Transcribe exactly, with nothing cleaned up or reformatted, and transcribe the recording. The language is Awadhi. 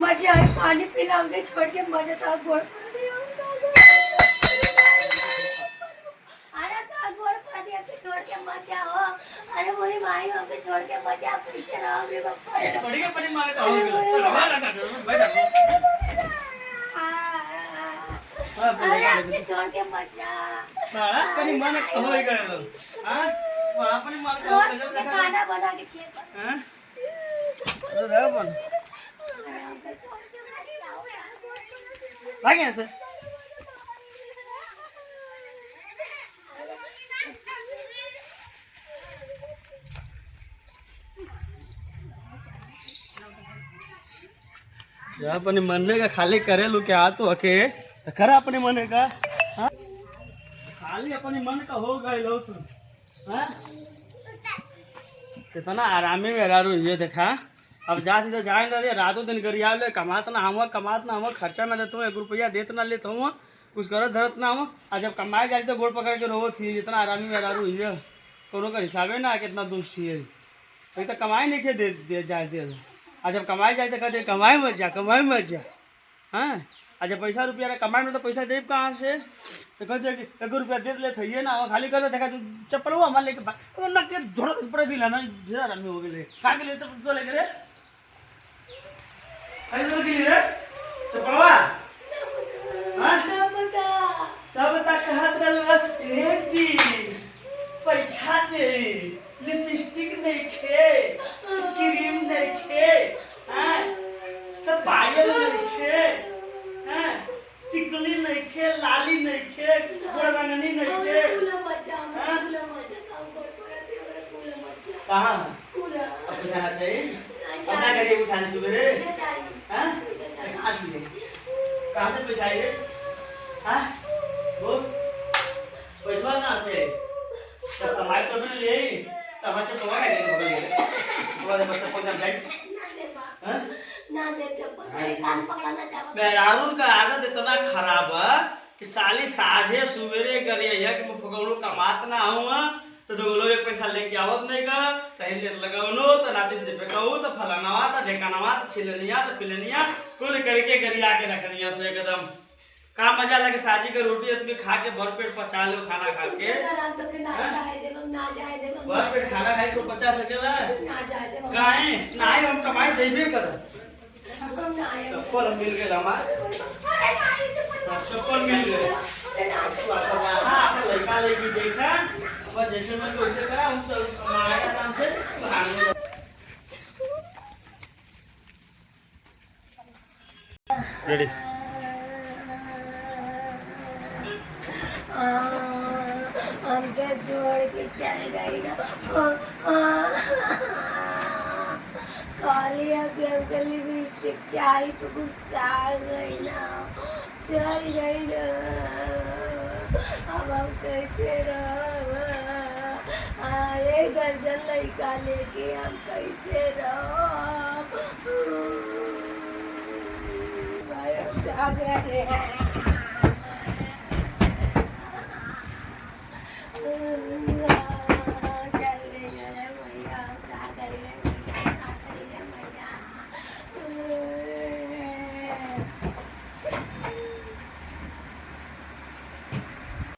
अच्छा, पानी पिला, हमके छोड़ के मजा तो गोड़ पड़ दिया। अरे तो गोड़ पड़ दिया, हमके छोड़ के मत जाओ। अरे मोरी माई, हमके छोड़ के मत जाओ, कैसे रहो रे बापा? बड़ी के बड़ी मार का हो गया। चलो, बैठ जा, बैठ जा। हाँ, हाँ, हाँ। हाँ, बोलो, अरे बोलो, हमके बोलो। छोड़ के मत जा। बड़ा अपनी मन का हो गया लो। हाँ? बड़ा अपनी मन का हो गया लो। खाना बना के खिए। हाँ? अरे रहो अपन। भाग यहाँ से। जब अपने मन का खाली करे लो क्या तो अके, तो करा अपने मन का, हाँ? खाली अपने मन का हो गए लो तुम, हाँ? कितना आरामी मेहरारू ये देखा। अब जात ही तो जाए ना दे, रातों दिन गरिया ले, कमात ना हम, कमात ना हम, खर्चा ना देत हूँ, एक रुपया देत ना लेत हूँ, कुछ करत धरत ना हूँ। आ जब कमाए जाए तो गोड़ पकड़ के रोवत ही, इतना आरामी मेहरारू ही है, कोनो का हिसाबे ना, कितना दुष्ट ही है। अभी तो कमाए नहीं के दे, दे जाए दे। आ जब कमाए जाए तो कहते, "कमाए मत जा, कमाए मत जा।" हाँ, अच्छा, पैसा रुपया रे, कमाए में तो पैसा देब कहाँ से? तो कहते कि एक रुपया दे ले, थइए ना, खाली कर दे, देखा तू चप्पलवा हमार लेके भाग, ओ ना के झोड़ा पड़े दिला ना, ढेर आदमी हो गेले। कहाँ के लिए चप्पल तो लेके रे? कहीं तो के लिए रे? चप्पलवा? हाँ? ना पता। तब तक कहत रहल, "ए जी, पैसा दे।" लिपस्टिक नइखे, क्रीम नइखे, हैं? त पायल नइखे, हैं? टिकली नइखे, लाली नइखे, गोड़ रंगनी नइखे। कहाँ? अब कुछ आना चाहिए? अपना करिए, उठा ले सुबेरे। हैं? कहाँ से ले? कहाँ से पैसा आए रे? हैं? बोल। पैसा कहाँ से? तब कमाई तो अपने ले, तब बच्चे पकड़ के ले, पकड़ ले। पकड़ ले, बच्चे पकड़ ले, बैठ। ना दे बा। हैं? ना दे के ऊपर मेरे कान पकड़ना चाहता। मेहरारून का आदत इतना खराब है कि साली साझे सुबेरे गरिया है कि मैं फुकौनो कमात ना हूँ, तो दो लोग एक पैसा लेके आवत नहीं का, तो इन्हें लगावनो, तो नाती दे पे कहू, तो फलानवा, तो ढेकानवा, तो छिलनिया, तो पिलनिया, कुल करके गरिया के रख दिया सो एकदम। का मजा लगे साझी के रोटी आदमी खा के भर पेट पचा लो खाना खा के। हम तो के ना हैं? जाए देब, हम ना जाए देब, हम भर ना पेट जाए खाना खाए तो पचा सकेला? ना जाए देब, हम काहे? ना आए, हम कमाई जइबे करब। हम ना आए। चप्पल मिल गए हमार। अरे माई, चप्पल हाँ, चप्पल मिल गए। अरे ना, हाँ, आप लड़का लेके देखा, अब जैसे मैं वैसे करा, हम चल, हमारे आराम से भाग। रेडी। हमके छोड़ के चल गई ना। कहली कि हमके लिपस्टिक चाही, तो गुस्सा आ गई ना। चल गई ना। अब हम कैसे रहब? आ, एक दर्जन लइका लेके हम कैसे रहब? भाई, हम जाग रहे हैं।